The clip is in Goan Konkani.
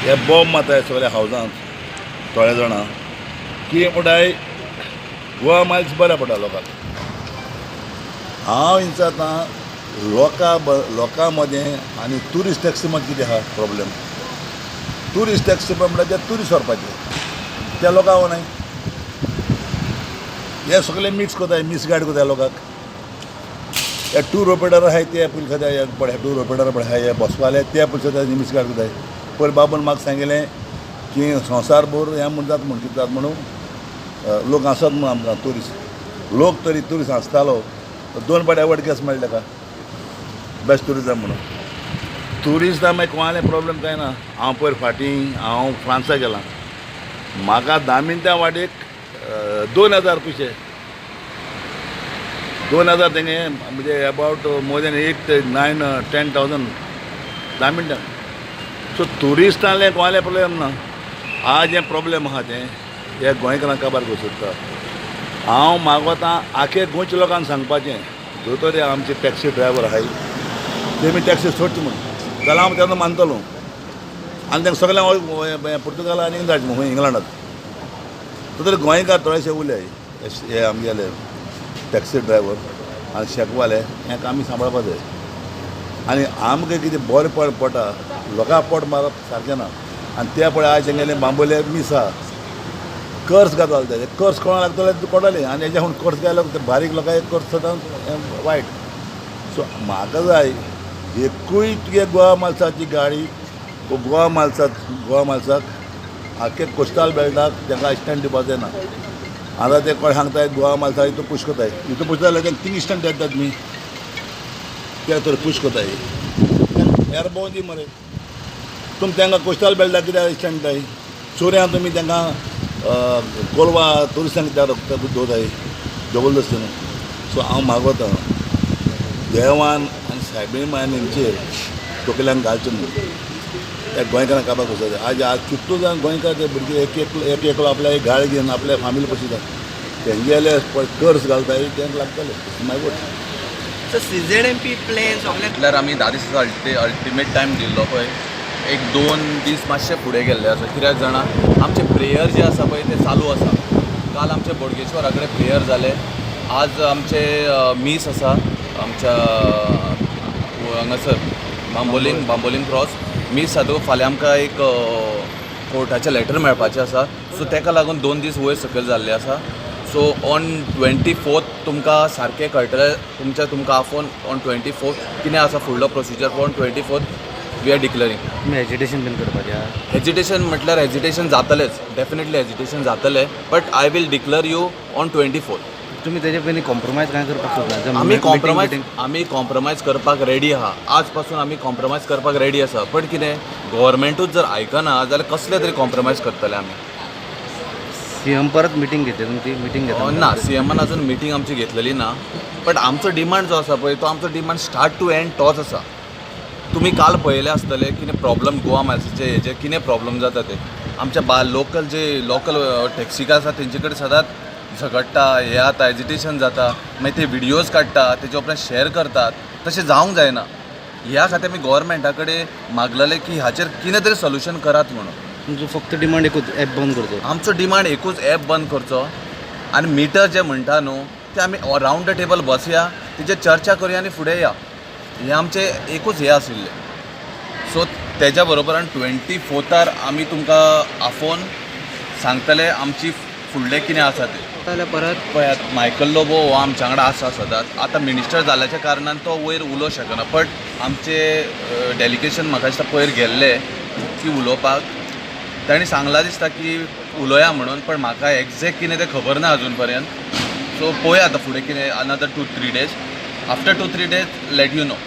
हे बॉम्ब मारताय सगळ्या हावजांत थोडे जाणां की म्हणटाय गोवा मायल्स बरें पडटा लोकांक. हांव विचारतां लोकां मदें आनी ट्युरिस्ट टॅक्सी मदें कितें आहा प्रॉब्लम? ट्युरिस्ट टॅक्सी म्हणल्यार ते ट्युरिस्ट व्हरपाचे त्या लोकांक न्हय, हे सगळे मिक्स करताय, मिसगायड करताय लोकांक. हे टूर ऑपरेटर आहाय ते पयलीं खाताय, पळय टूर ऑपरेटर पळय आहाय, हे बसवाले ते पयलीं खाताय, मिसगायड करताय. पयर बाबून म्हाका सांगिल्लें की संवसार भर हें म्हूण जाता म्हूण कितें जाता म्हणून लोक आसत म्हूण आमकां ट्युरिस्ट लोक तरी ट्युरिस्ट आसतालो दोन पाटी एवॉर्ड केस मेळ्ळें ताका बेस्ट ट्युरिजम म्हणून. ट्युरिस्टां मागीर कोणालें प्रॉब्लम कांय ना. हांव पयर फाटीं हांव फ्रांसा गेलां, म्हाका 10 मिनटां वाटेक 2000 पयशे, 2000 तेंगे म्हणजे अबावट मोर देन 8 9 10 थावजंड 10 मिनटां. सो ट्युरिस्टांलें कोणालें प्रॉब्लम ना. आज हें प्रॉब्लम आहा तें हे गोंयकारांक काबार करूंक सोदता. हांव मागोता आखे गोंयच्या लोकांक सांगपाचें, दोतोर हे आमचे टॅक्सी ड्रायवर आहाय तेमी टॅक्सी सोडची म्हूण, जाल्यार हांव तेन्ना मानतलो. आनी तांकां सगळ्यांक पुर्तुगाल आनी धाडचें खंय इंग्लंडात. तर गोंयकार थोडेशे उरले हे आमगेले टॅक्सी ड्रायवर आनी शेकवाले, हेंका आमी सांबाळपा जाय. आनी आमकां कितें बरें पड पडटा लोकांक पोट मारप सारकें ना. आनी ते पळय आयज तेंगेले बांबोले मीस आहा, कर्स घातले ते कर्स कोणाक लागतले ते कोणाले, आनी हेज्या हुन कर्स घायलो ते बारीक लोकांक कर्स जाता वायट. सो म्हाका जाय एकूय तुगे गोवा मालसाची गाडी गोवा मालसाक, गोवा मालसाक आख्खे कोस्टल बेल्टाक तांकां इस्टँड दिवपा जायना. आतां ते कोण सांगताय गोवा मालसा हितू पूश करताय, हितू पूश जाल्यार तांकां थिंग इस्टँड दितात न्ही, ते तर पूश करताय हेर भोंव दी मरे. तुमी तांकां कोस्टल बेल्टाक कित्याक इस्टँड दिताय? चोरयां तुमी तांकां कोलवा टुरिस्टांक कित्याक दवरताय जबरदस्ती न्हू. सो हांव मागोता देवान आनी सायबीण मायन हेंचेर तकल्यांक घालचें न्हू, त्या गोंयकारांक काबार करता. आज आज कितलो जाण गोंयकार ते भुरगे एक एक एकलो आपल्या एक गाडी घेवन आपल्या फामिली पोशिता, तेंगेले कर्स घालताय तेंका लागतले मागीर. सो CZMP plan सगळे म्हटल्यार आमी 10 दिसाचो अल्टिमेट टायम दिल्लो पळय, 1-2 दीस मातशे फुडें गेल्ले आसा. कित्याक जाणा आमचे प्रेयर जे आसा पळय ते चालू आसा. काल आमचे बोडगेश्वरा कडेन प्रेयर जाले, आज आमचे मीस आसा आमच्या हांगासर बांबोलीम, बांबोलीम क्रॉस मीस जातकूच फाल्यां आमकां एक कोर्टाचें लेटर मेळपाचें आसा. सो ताका लागून 2 दीस वयर सकयल जाल्ले आसा. सो ऑन 24 तुमकां सारकें कळटलें, तुमच्या तुमकां आफोवन ऑन 24 कितें आसा फुडलो procedure. On 24 we are declaring. तुमी हेजिटेशन बीन करपाचें आहा? हेजिटेशन म्हटल्यार हेजिटेशन जातलेंच, डेफिनेटली हेजिटेशन जातलें, but I will declare you on 24. तुमी तेजे पयलीं कॉम्प्रोमायज कांय करपाक सोदना? आमी कॉम्प्रोमायज, आमी कॉम्प्रोमायज करपाक रेडी आहा, आज पासून आमी कॉम्प्रोमायज करपाक रेडी आसा. बट कितें गव्हर्मेंटूच जर आयकना जाल्यार कसले तरी कॉम्प्रोमायज करतले आमी. सीएम परत मिटींग घेतली तुमची? मिटींग घेतली ना, सीएमान अजून मिटींग आमची घेतलेली ना. बट आमचो डिमांड जो आसा पळय तो आमचो डिमांड स्टार्ट टू एंड तोच आसा. तुमी काल पळयलें आसतलें कितें प्रॉब्लम गोवा मायल्साचे हेजे कितें प्रॉब्लम जाता ते आमच्या लोकल जे लोकल टॅक्सीकार आसा तेंचे कडेन सदांच झगडटा, हें जाता, एजिटेशन जाता, मागीर ते व्हिडियोज काडटा, तेजे उपरांत शेअर करतात. तशें जावंक जायना. ह्या खातीर आमी गव्हर्मेंटा कडेन मागलेलें की हाचेर कितें तरी सोल्युशन करात म्हणून. तुमचो फक्त डिमांड एकूच, एप बंद करचो? आमचो डिमांड एकूच, एप बंद करचो आनी मिटर जे म्हणटा न्हू ते आमी रावंड the table बसया, तेजेर चर्चा करुया आनी फुडें या. हें आमचें एकूच हें आशिल्लें. सो तेज्या बरोबर आनी 24 आमी तुमकां आफोवन सांगतले आमची फुडलें कितें आसा तें. जाल्यार परत पळयात मायकल लोबो हो आमच्या वांगडा आसा सदांच. आतां मिनिस्टर जाल्याच्या कारणान तो वयर उलोवंक शकना, बट आमचे डेलिगेशन म्हाका दिसता पयर गेल्ले की उलोवपाक, तांणी सांगलां दिसता की उलोया म्हणून, पण म्हाका एग्जॅक्ट कितें तें खबर ना अजून पर्यंत. सो पळोवया आतां फुडें कितें, another 2-3 days, after 2-3 days let you know.